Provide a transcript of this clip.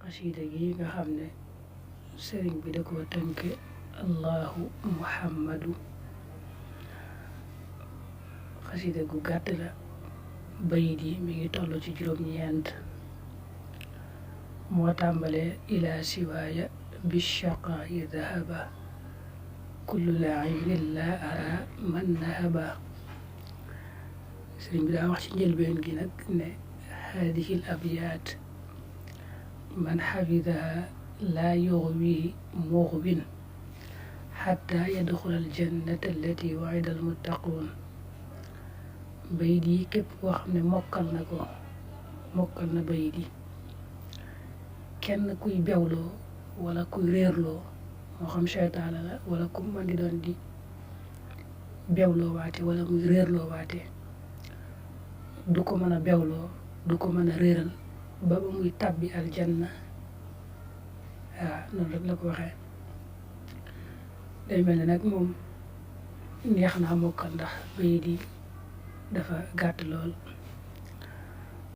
xasida gi nga xam ne sëriñ bi da ko tënke allahu muhammadu. xasida gu gàtt la, bayit yi mi ngi toll ci juróom-ñeent. moo tàmbale ila siwaaya bishaqaa'i dahaba kullu laibin la ara man nahaba. sëriñ bi daa wax ci njëlbeen gi nag ne hadihi l abyaat man xafidaha laa yuxwi muxwin xatta yadxula aljannata allati waida almuttaquun. bayit yi képp koo xam ne mokkal na bayit yi, kenn kuy bewloo wala kuy réerloo, moo xam seytaane la wala ku mën di doon di bewloo waate wala muy réerloo waate, du ko mën a bewloo, du ko mën a réeral ba muy tàbbi aljanna. noonu rek la ko waxee. day mel ne nag moom neex naa mokkal ndax bayit yi dafa gàtt lool.